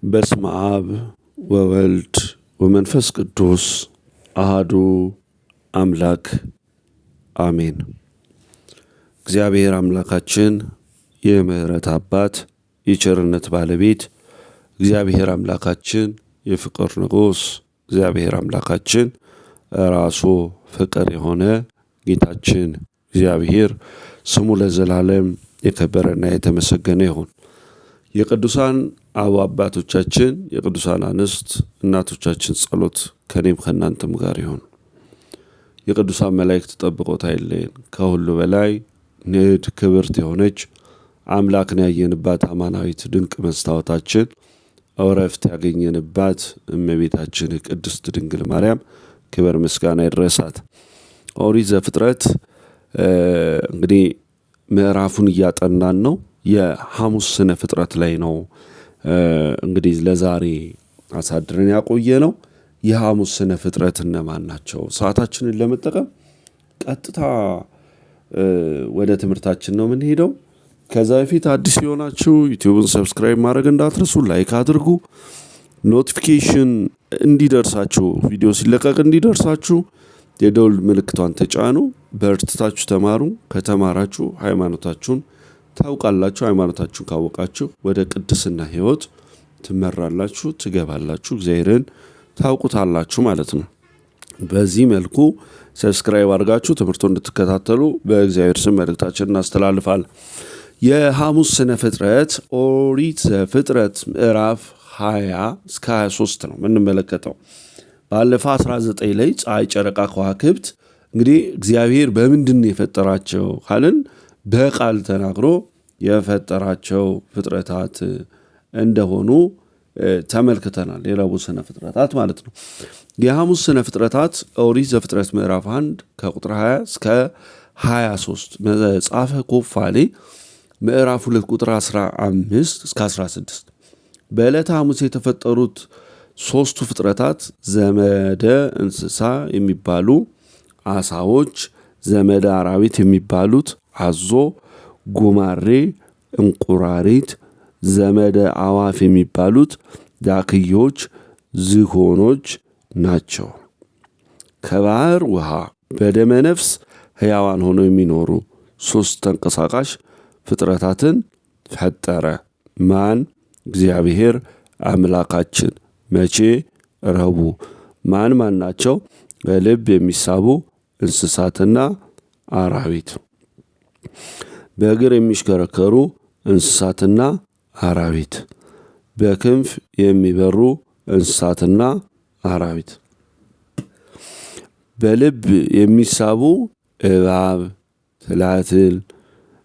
በስመ አብ ወወልድ ወመንፈስ ቅዱስ አሃዱ አምላክ አሜን። እግዚአብሔር አምላካችን የምሕረት አባት የቸርነት ባለቤት እግዚአብሔር አምላካችን የፍቅር ንጉሥ እግዚአብሔር አምላካችን ራሱ ፍቅር የሆነ ጌታችን እግዚአብሔር ስሙ ለዘላለም የከበረና የተመሰገነ ይሁን። የቅዱሳን አበው አባቶቻችን የቅዱሳን አንስት እናቶቻችን ጸሎት ከኔም ከእናንተም ጋር ይሁን። የቅዱሳን መላእክት ጠብቆት አይለየን። ከሁሉ በላይ ንዕድ ክብርት የሆነች አምላክን ያየንባት አማናዊት ድንቅ መስታወታችን እረፍት ያገኘንባት እመቤታችን ቅድስት ድንግል ማርያም ክብር ምስጋና ይድረሳት። ኦሪት ዘፍጥረት እንግዲህ ምዕራፉን እያጠናን ነው። የሐሙስ ስነ ፍጥረት ላይ ነው እንግዲህ ለዛሬ አሳድረን ያቆየ ነው። የሐሙስ ስነ ፍጥረት እነማን ናቸው? ሰዓታችንን ለመጠቀም ቀጥታ ወደ ትምህርታችን ነው የምንሄደው። ከዛ በፊት አዲስ የሆናችሁ ዩቲዩብን subscribe ማድረግ እንዳትረሱ፣ like አድርጉ። Notification እንዲደርሳችሁ ቪዲዮ ሲለቀቅ እንዲደርሳችሁ የደውል ምልክቷን ተጫኑ። በርትታችሁ ተማሩ። ከተማራችሁ ሃይማኖታችሁን ታውቃላችሁ። ሃይማኖታችሁን ካወቃችሁ ወደ ቅድስና ሕይወት ትመራላችሁ፣ ትገባላችሁ፣ እግዚአብሔርን ታውቁታላችሁ ማለት ነው። በዚህ መልኩ subscribe አድርጋችሁ ትምህርቱን እንድትከታተሉ በእግዚአብሔር ስም መልእክታችን እናስተላልፋለን። የሐሙስ ስነ ፍጥረት ኦሪት ዘፍጥረት ምዕራፍ 20 እስከ 23 ነው የምንመለከተው። ባለፈ 19 ላይ ፀሐይ፣ ጨረቃ፣ ከዋክብት እንግዲህ እግዚአብሔር በምንድን ነው የፈጠራቸው ካልን በቃል ተናግሮ የፈጠራቸው ፍጥረታት እንደሆኑ ተመልክተናል። የረቡዕ ስነ ፍጥረታት ማለት ነው። የሐሙስ ስነ ፍጥረታት ኦሪት ዘፍጥረት ምዕራፍ 1 ከቁጥር 20 እስከ 23፣ መጽሐፈ ኩፋሌ ምዕራፍ 2 ቁጥር 15 እስከ 16። በዕለተ ሐሙስ የተፈጠሩት ሦስቱ ፍጥረታት ዘመደ እንስሳ የሚባሉ አሳዎች፣ ዘመደ አራዊት የሚባሉት አዞ፣ ጉማሬ፣ እንቁራሪት፣ ዘመደ አዋፍ የሚባሉት ዳክዮች፣ ዝሆኖች ናቸው። ከባህር ውሃ በደመ ነፍስ ሕያዋን ሆነው የሚኖሩ ሦስት ተንቀሳቃሽ ፍጥረታትን ፈጠረ። ማን? እግዚአብሔር አምላካችን። መቼ? ረቡዕ። ማን ማን ናቸው? በልብ የሚሳቡ እንስሳትና አራዊት፣ በእግር የሚሽከረከሩ እንስሳትና አራዊት፣ በክንፍ የሚበሩ እንስሳትና አራዊት። በልብ የሚሳቡ እባብ፣ ትላትል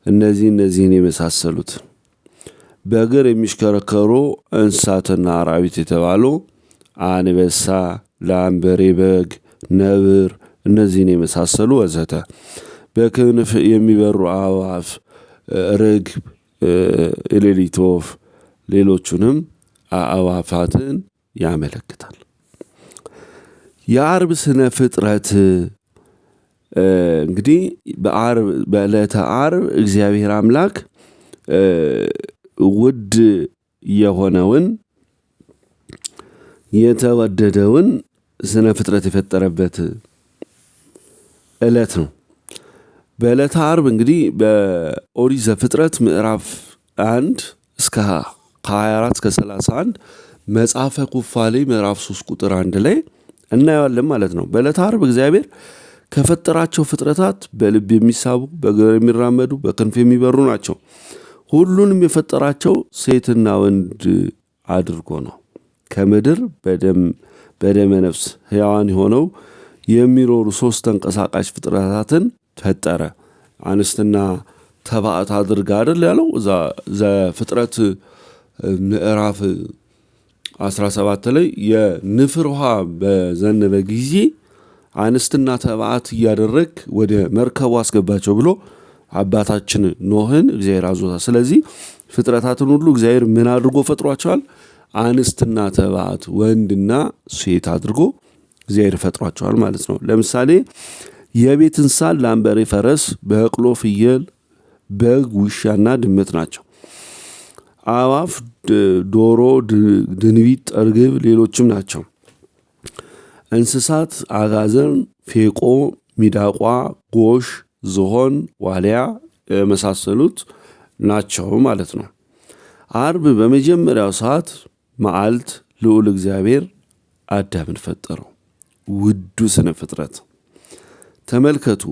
እነዚህን የመሳሰሉት። በእግር የሚሽከረከሩ እንስሳትና አራዊት የተባሉ አንበሳ፣ ላም፣ በሬ፣ በግ፣ ነብር እነዚህን የመሳሰሉ ወዘተ። በክንፍ የሚበሩ አዕዋፍ፣ ርግብ፣ የሌሊት ወፍ፣ ሌሎቹንም አዕዋፋትን ያመለክታል። የዓርብ ስነ ፍጥረት እንግዲህ በዓርብ በዕለተ ዓርብ እግዚአብሔር አምላክ ውድ የሆነውን የተወደደውን ስነ ፍጥረት የፈጠረበት ዕለት ነው። በዕለተ ዓርብ እንግዲህ በኦሪት ዘፍጥረት ምዕራፍ 1 እስከ 24 እስከ 31፣ መጽሐፈ ኩፋሌ ምዕራፍ 3 ቁጥር 1 ላይ እናየዋለን ማለት ነው። በዕለተ ዓርብ እግዚአብሔር ከፈጠራቸው ፍጥረታት በልብ የሚሳቡ፣ በእግር የሚራመዱ፣ በክንፍ የሚበሩ ናቸው። ሁሉንም የፈጠራቸው ሴትና ወንድ አድርጎ ነው። ከምድር በደመ ነፍስ ሕያዋን ሆነው የሚኖሩ ሦስት ተንቀሳቃሽ ፍጥረታትን ፈጠረ። አንስትና ተባዕት አድርጋ አይደል ያለው? እዛ ዘፍጥረት ምዕራፍ 17 ላይ የንፍር ውሃ በዘነበ ጊዜ አንስትና ተባዕት እያደረግ ወደ መርከቡ አስገባቸው ብሎ አባታችን ኖህን እግዚአብሔር አዞታል። ስለዚህ ፍጥረታትን ሁሉ እግዚአብሔር ምን አድርጎ ፈጥሯቸዋል? አንስትና ተባዕት፣ ወንድና ሴት አድርጎ እግዚአብሔር ፈጥሯቸዋል ማለት ነው። ለምሳሌ የቤት እንስሳት ላም፣ በሬ፣ ፈረስ፣ በቅሎ፣ ፍየል፣ በግ፣ ውሻና ድመት ናቸው። አዕዋፍ ዶሮ፣ ድንቢጥ፣ እርግብ፣ ሌሎችም ናቸው። እንስሳት አጋዘን፣ ፌቆ፣ ሚዳቋ፣ ጎሽ፣ ዝሆን፣ ዋልያ የመሳሰሉት ናቸው ማለት ነው። አርብ በመጀመሪያው ሰዓት መዓልት ልዑል እግዚአብሔር አዳምን ፈጠረው። ውዱ ስነ ፍጥረት ተመልከቱ።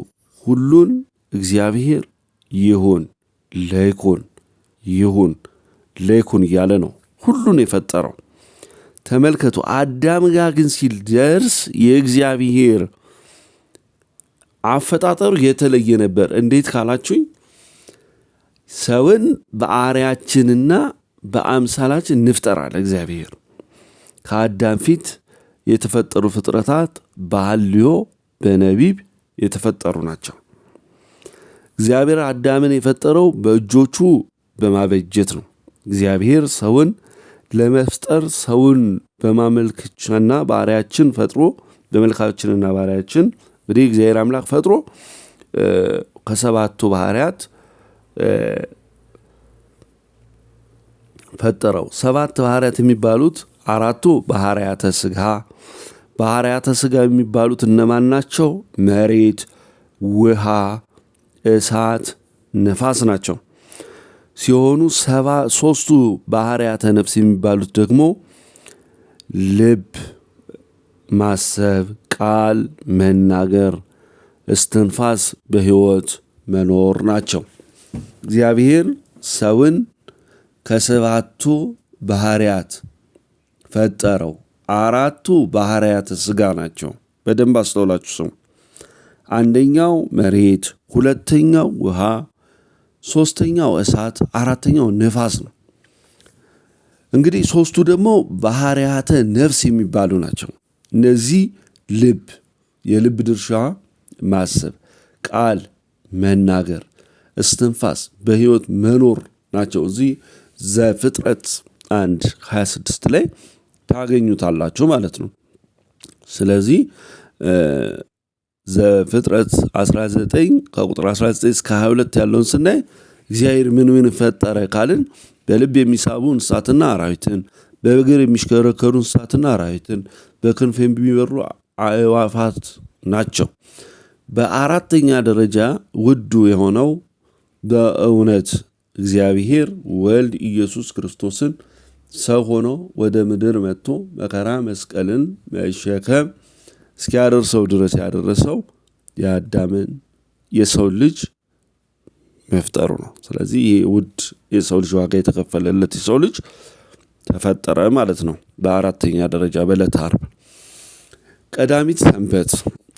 ሁሉን እግዚአብሔር ይሁን ለይኩን ይሁን ለይኩን እያለ ነው ሁሉን የፈጠረው። ተመልከቱ። አዳም ጋር ግን ሲደርስ የእግዚአብሔር አፈጣጠሩ የተለየ ነበር። እንዴት ካላችሁኝ ሰውን በአርአያችንና በአምሳላችን እንፍጠር አለ እግዚአብሔር። ከአዳም ፊት የተፈጠሩ ፍጥረታት በሐልዮ በነቢብ የተፈጠሩ ናቸው። እግዚአብሔር አዳምን የፈጠረው በእጆቹ በማበጀት ነው። እግዚአብሔር ሰውን ለመፍጠር ሰውን በማመልከቻና በአርአያችን ፈጥሮ በመልካችንና በአርአያችን እንግዲህ እግዚአብሔር አምላክ ፈጥሮ ከሰባቱ ባህርያት ፈጠረው። ሰባት ባህርያት የሚባሉት አራቱ ባህርያተ ስጋ። ባህርያተ ስጋ የሚባሉት እነማን ናቸው? መሬት፣ ውሃ፣ እሳት፣ ነፋስ ናቸው ሲሆኑ ሶስቱ ባህርያተ ነፍስ የሚባሉት ደግሞ ልብ፣ ማሰብ፣ ቃል መናገር፣ እስትንፋስ በሕይወት መኖር ናቸው። እግዚአብሔር ሰውን ከሰባቱ ባህርያት ፈጠረው። አራቱ ባህርያተ ስጋ ናቸው። በደንብ አስተውላችሁ ስሙ። አንደኛው መሬት፣ ሁለተኛው ውሃ፣ ሶስተኛው እሳት፣ አራተኛው ንፋስ ነው። እንግዲህ ሶስቱ ደግሞ ባህርያተ ነፍስ የሚባሉ ናቸው። እነዚህ ልብ፣ የልብ ድርሻ ማሰብ፣ ቃል መናገር፣ እስትንፋስ በሕይወት መኖር ናቸው። እዚህ ዘፍጥረት 1:26 ላይ ታገኙታላችሁ ማለት ነው። ስለዚህ ዘፍጥረት 19 ከቁጥር 19 እስከ 22 ያለውን ስናይ እግዚአብሔር ምን ምን ፈጠረ ካልን በልብ የሚሳቡ እንስሳትና አራዊትን፣ በእግር የሚሽከረከሩ እንስሳትና አራዊትን፣ በክንፍ የሚበሩ አዕዋፋት ናቸው። በአራተኛ ደረጃ ውዱ የሆነው በእውነት እግዚአብሔር ወልድ ኢየሱስ ክርስቶስን ሰው ሆኖ ወደ ምድር መጥቶ መከራ መስቀልን መሸከም እስኪያደርሰው ድረስ ያደረሰው የአዳምን የሰው ልጅ መፍጠሩ ነው። ስለዚህ ይህ ውድ የሰው ልጅ ዋጋ የተከፈለለት የሰው ልጅ ተፈጠረ ማለት ነው። በአራተኛ ደረጃ በዕለተ ዓርብ ቀዳሚት ሰንበት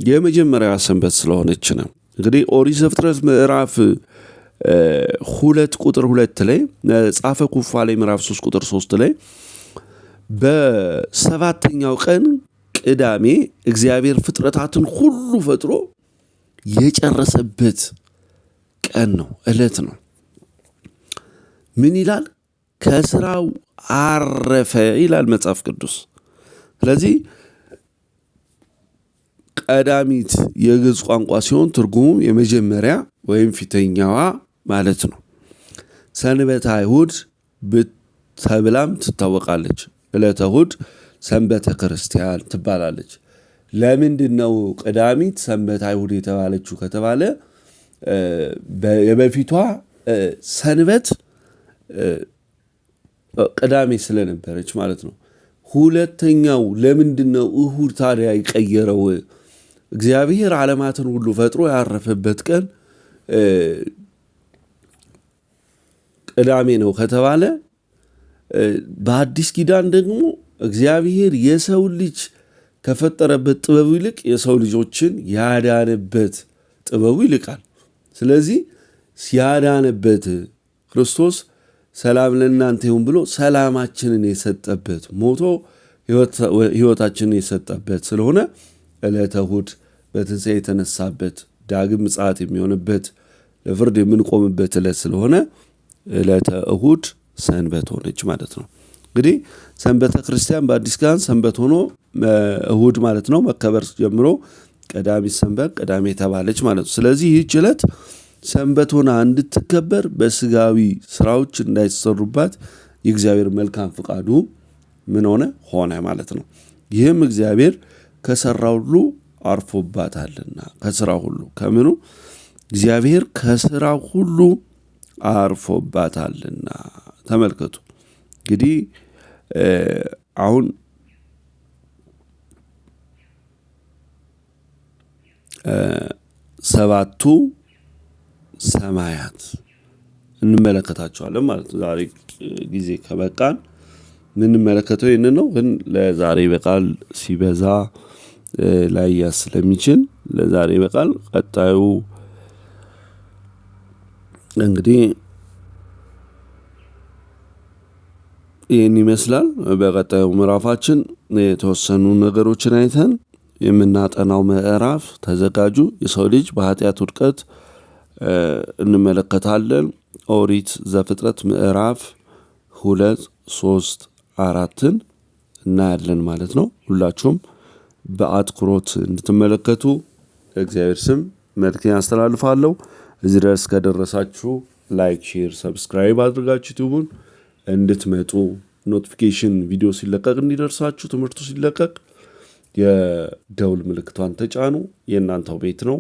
የመጀመሪያዋ ሰንበት ስለሆነች ነው። እንግዲህ ኦሪት ዘፍጥረት ምዕራፍ 2 ቁጥር 2 ላይ፣ መጽሐፈ ኩፋሌ ምዕራፍ 3 ቁጥር 3 ላይ በሰባተኛው ቀን ቅዳሜ እግዚአብሔር ፍጥረታትን ሁሉ ፈጥሮ የጨረሰበት ቀን ነው፣ ዕለት ነው። ምን ይላል? ከስራው አረፈ ይላል መጽሐፍ ቅዱስ። ስለዚህ ቀዳሚት የግዕዝ ቋንቋ ሲሆን ትርጉሙ የመጀመሪያ ወይም ፊተኛዋ ማለት ነው። ሰንበተ አይሁድ ተብላም ትታወቃለች። ዕለተ እሁድ ሰንበተ ክርስቲያን ትባላለች። ለምንድን ነው ቀዳሚት ሰንበተ አይሁድ የተባለችው ከተባለ የበፊቷ ሰንበት ቅዳሜ ስለነበረች ማለት ነው። ሁለተኛው ለምንድን ነው እሁድ ታዲያ የቀየረው? እግዚአብሔር ዓለማትን ሁሉ ፈጥሮ ያረፈበት ቀን ቅዳሜ ነው ከተባለ በአዲስ ኪዳን ደግሞ እግዚአብሔር የሰው ልጅ ከፈጠረበት ጥበቡ ይልቅ የሰው ልጆችን ያዳነበት ጥበቡ ይልቃል። ስለዚህ ሲያዳነበት ክርስቶስ ሰላም ለእናንተ ይሁን ብሎ ሰላማችንን የሰጠበት ሞቶ ሕይወታችንን የሰጠበት ስለሆነ ዕለተ እሁድ በትንሣኤ የተነሳበት ዳግም ምጽአት የሚሆንበት ለፍርድ የምንቆምበት ዕለት ስለሆነ ዕለተ እሁድ ሰንበት ሆነች ማለት ነው። እንግዲህ ሰንበተ ክርስቲያን በአዲስ ኪዳን ሰንበት ሆኖ እሁድ ማለት ነው መከበር ጀምሮ ቀዳሚት ሰንበት ቅዳሜ ተባለች ማለት ነው። ስለዚህ ይህች ዕለት ሰንበት ሆና እንድትከበር በስጋዊ ስራዎች እንዳይሰሩባት የእግዚአብሔር መልካም ፍቃዱ ምን ሆነ? ሆነ ማለት ነው። ይህም እግዚአብሔር ከሰራ ሁሉ አርፎባታልና፣ ከስራ ሁሉ ከምኑ እግዚአብሔር ከስራ ሁሉ አርፎባታልና። ተመልከቱ እንግዲህ አሁን ሰባቱ ሰማያት እንመለከታቸዋለን ማለት ነው። ዛሬ ጊዜ ከበቃን ምንመለከተው ይህንን ነው። ግን ለዛሬ በቃል ሲበዛ ላይያዝ ስለሚችል ለዛሬ በቃል ቀጣዩ እንግዲህ ይህን ይመስላል። በቀጣዩ ምዕራፋችን የተወሰኑ ነገሮችን አይተን የምናጠናው ምዕራፍ ተዘጋጁ። የሰው ልጅ በኃጢአት ውድቀት እንመለከታለን። ኦሪት ዘፍጥረት ምዕራፍ 2፣ 3፣ 4ን እናያለን ማለት ነው። ሁላችሁም በአትኩሮት እንድትመለከቱ እግዚአብሔር ስም መልእክቴን አስተላልፋለሁ። እዚህ ድረስ ከደረሳችሁ like፣ share፣ subscribe አድርጋችሁ ዩቲዩቡን እንድትመጡ notification ቪዲዮ ሲለቀቅ እንዲደርሳችሁ ትምህርቱ ሲለቀቅ የደውል ምልክቷን ተጫኑ። የእናንተው ቤት ነው።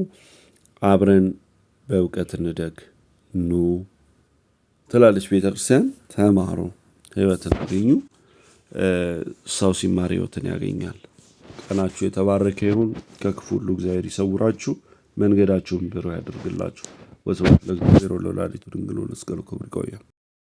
አብረን በእውቀት እንደግ ኑ ትላለች ቤተክርስቲያን። ተማሩ፣ ህይወትን አገኙ። ሰው ሲማር ህይወትን ያገኛል። ቀናችሁ የተባረከ ይሁን። ከክፉ ሁሉ እግዚአብሔር ይሰውራችሁ፣ መንገዳችሁን ብሩህ ያደርግላችሁ። ወስብሐት ለእግዚአብሔር ወለወላዲቱ ድንግል ወለመስቀሉ ክቡር። ይቆያል።